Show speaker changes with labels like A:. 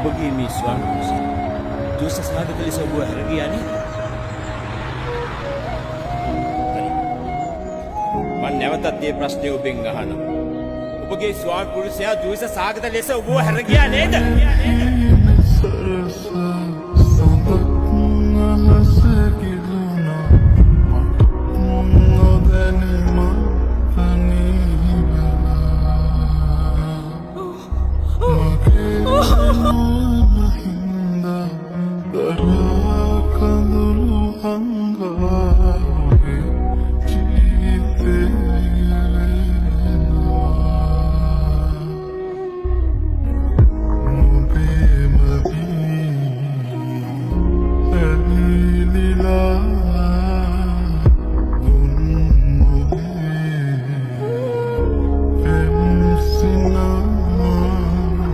A: ඔබගේ මේ ස්වාමි පුරුෂයා දෝෂ සහගත ලෙස ඔබව හැර ගියා නේද? හරි. මං නැවතත් මේ ප්‍රශ්නේ ඔබෙන් අහනවා. ඔබගේ ස්වාමි පුරුෂයා දෝෂ සහගත ලෙස ඔබව හැර ගියා නේද?
B: සරස සඳක් අහස කිදුනා, මට නොදැනීම තනි වෙලා. මගේ නොවන හින්දා දරා.